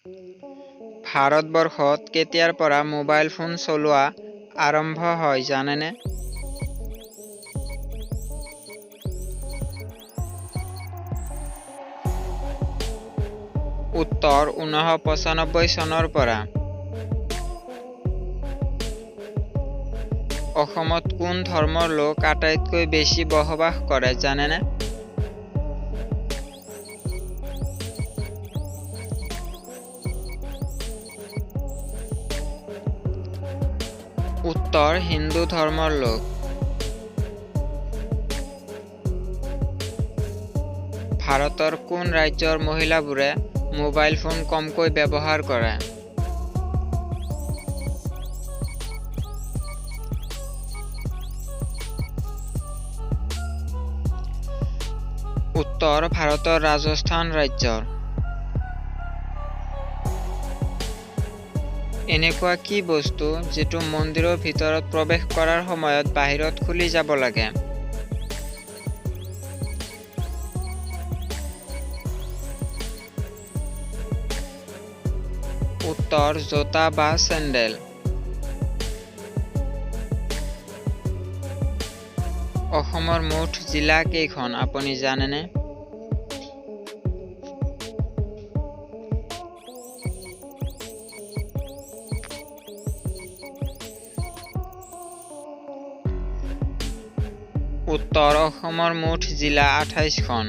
ভাৰতবৰ্ষত কেতিয়াৰ পৰা মোবাইল ফোন চলোৱা আৰম্ভ হয় জানেনে? উত্তৰ 1995 চনৰ পৰা। অসমত কোন ধৰ্মৰ লোক আটাইতকৈ বেছি বসবাস কৰে জানেনে? উত্তৰ হিন্দু ধৰ্মৰ লোক। ভাৰতৰ কোন ৰাজ্যৰ মহিলাবোৰে মোবাইল ফোন কমকৈ ব্যৱহাৰ কৰে? উত্তৰ ভাৰতৰ ৰাজস্থান ৰাজ্যৰ। এনেকুৱা কি বস্তু যিটো মন্দিৰৰ ভিতৰত প্ৰৱেশ কৰাৰ সময়ত বাহিৰত খুলি যাব লাগে? উত্তৰ জোতা বা চেণ্ডেল। অসমৰ মুঠ জিলা কেইখন আপুনি জানেনে? উত্তৰ অসমৰ মুঠ জিলা 28খন।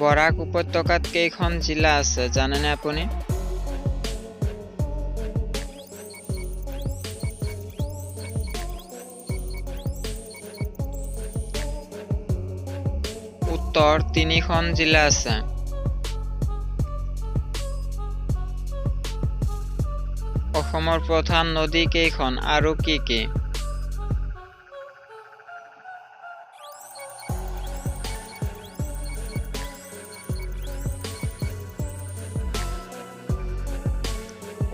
বৰাক উপত্যকাত কেইখন জিলা আছে জানেনে আপুনি? উত্তৰ 3খন জিলা আছে। অসমৰ প্ৰধান নদী কেইখন আৰু কি কি?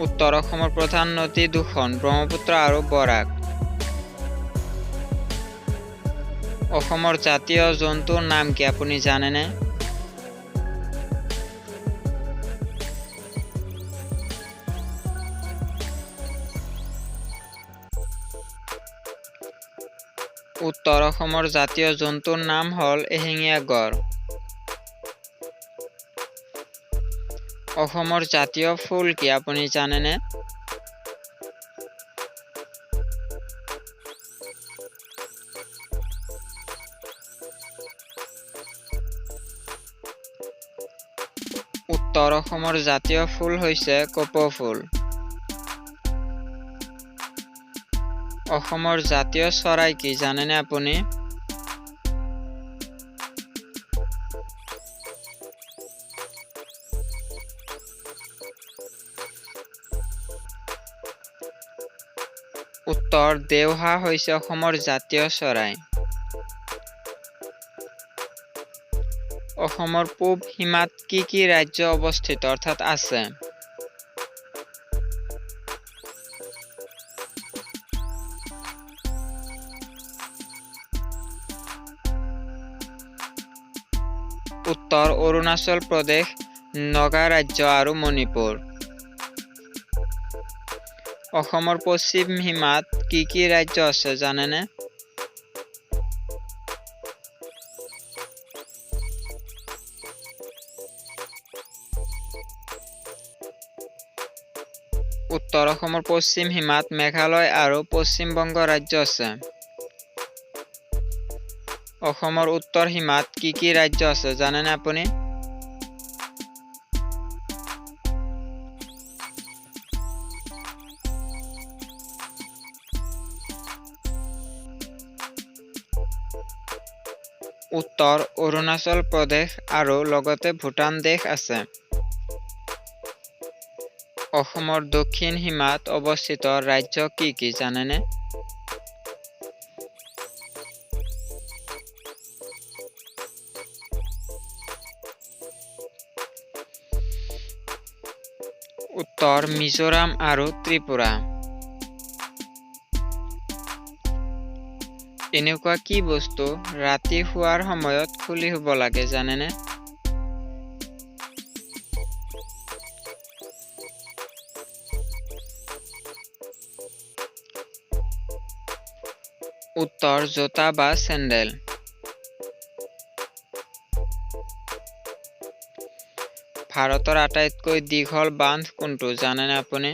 উত্তৰ অসমৰ প্ৰধান নদী দুখন, ব্ৰহ্মপুত্ৰ আৰু বৰাক। অসমৰ জাতীয় জন্তুৰ নাম কি আপুনি জানেনে? উত্তৰ অসমৰ জাতীয় জন্তুৰ নাম হ'ল এশিঙীয়া গঁড়। অসমৰ জাতীয় ফুল কি আপুনি জানেনে? উত্তৰ অসমৰ জাতীয় ফুল হৈছে কপৌ ফুল। অসমৰ জাতীয় চৰাই কি জানেনে আপুনি? উত্তৰ দেওহাঁহ হৈছে অসমৰ জাতীয় চৰাই। অসমৰ পূব সীমাত কি কি ৰাজ্য অৱস্থিত অৰ্থাৎ আছে? উত্তৰ অৰুণাচল প্ৰদেশ, নগা ৰাজ্য আৰু মণিপুৰ। অসমৰ পশ্চিম সীমাত কি কি ৰাজ্য আছে জানেনে? উত্তৰ অসমৰ পশ্চিম সীমাত মেঘালয় আৰু পশ্চিমবংগ ৰাজ্য আছে। অসমৰ উত্তৰ সীমাত কি কি ৰাজ্য আছে জানেনে আপুনি? উত্তৰ অৰুণাচল প্ৰদেশ আৰু লগতে ভূটান দেশ আছে। অসমৰ দক্ষিণ সীমাত অৱস্থিত ৰাজ্য কি কি জানেনে? উত্তৰ মিজোৰাম আৰু ত্ৰিপুৰা। এনেকুৱা কি বস্তু ৰাতি শোৱাৰ সময়ত খুলি শুব লাগে জানেনে? উত্তৰ জোতা বা চেণ্ডেল। ভাৰতৰ আটাইতকৈ দীঘল বান্ধ কোনটো জানেনে আপুনি?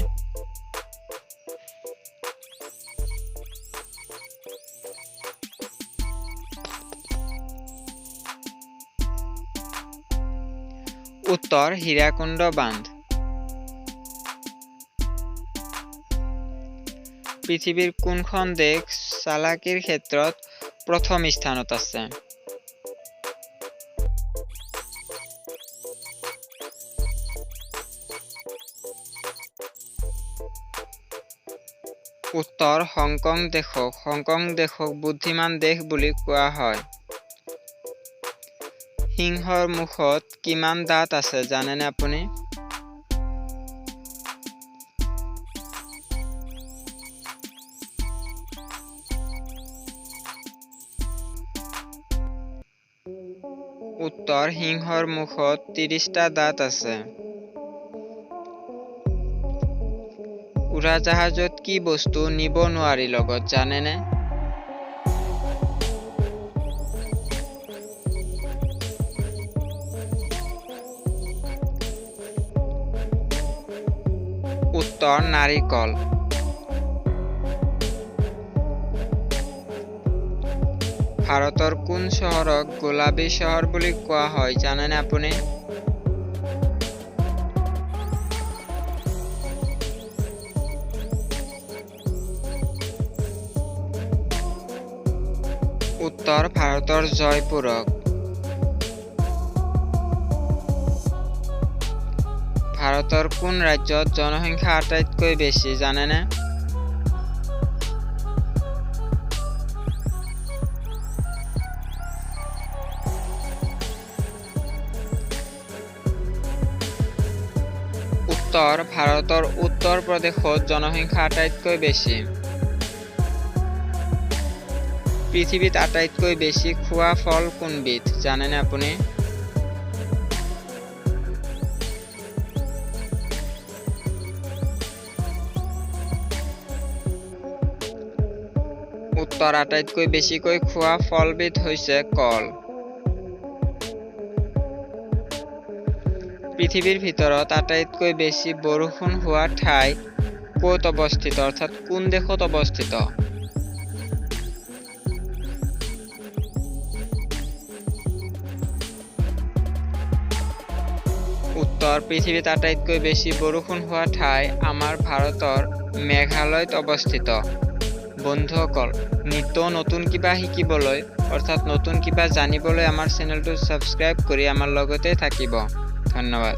উত্তৰ হীৰাকুণ্ড বান্ধ। পৃথিৱীৰ কোনখন দেশ চালাকিৰ ক্ষেত্ৰত প্ৰথম স্থানত আছে? উত্তৰ হংকং দেশক। হংকং দেশক বুদ্ধিমান দেশ বুলি কোৱা হয়। সিংহৰ মুখত কিমান দাঁত আছে জানেনে আপুনি? উত্তৰ সিংহৰ মুখত 30টা দাঁত আছে। উৰাজাহাজত কি বস্তু নিব নোৱাৰি লগত জানেনে? উত্তৰ নাৰিকল। ভাৰতৰ কোন চহৰক গোলাবী চহৰ বুলি কোৱা হয় জানেনে আপুনি? উত্তৰ ভাৰতৰ জয়পুৰক। ভাৰতৰ কোন ৰাজ্যত জনসংখ্যা আটাইতকৈ বেছি জানেনে? উত্তৰ ভাৰতৰ উত্তৰ প্ৰদেশত জনসংখ্যা আটাইতকৈ বেছি। পৃথিৱীত আটাইতকৈ বেছি খোৱা ফল কোনবিধ জানেনে আপুনি? উত্তৰ আটাইতকৈ বেছিকৈ খোৱা ফলবিধ হৈছে কল। পৃথিৱীৰ ভিতৰত আটাইতকৈ বেছি বৰষুণ হোৱা ঠাই ক'ত অৱস্থিত, অৰ্থাৎ কোন দেশত অৱস্থিত? উত্তৰ পৃথিৱীত আটাইতকৈ বেছি বৰষুণ হোৱা ঠাই আমাৰ ভাৰতৰ মেঘালয়ত অৱস্থিত। বন্ধুসকল, নিতৌ নতুন কিবা শিকিবলৈ অৰ্থাৎ নতুন কিবা জানিবলৈ আমাৰ চেনেলটো ছাবস্ক্ৰাইব কৰি আমাৰ লগতে থাকিব। ধন্যবাদ।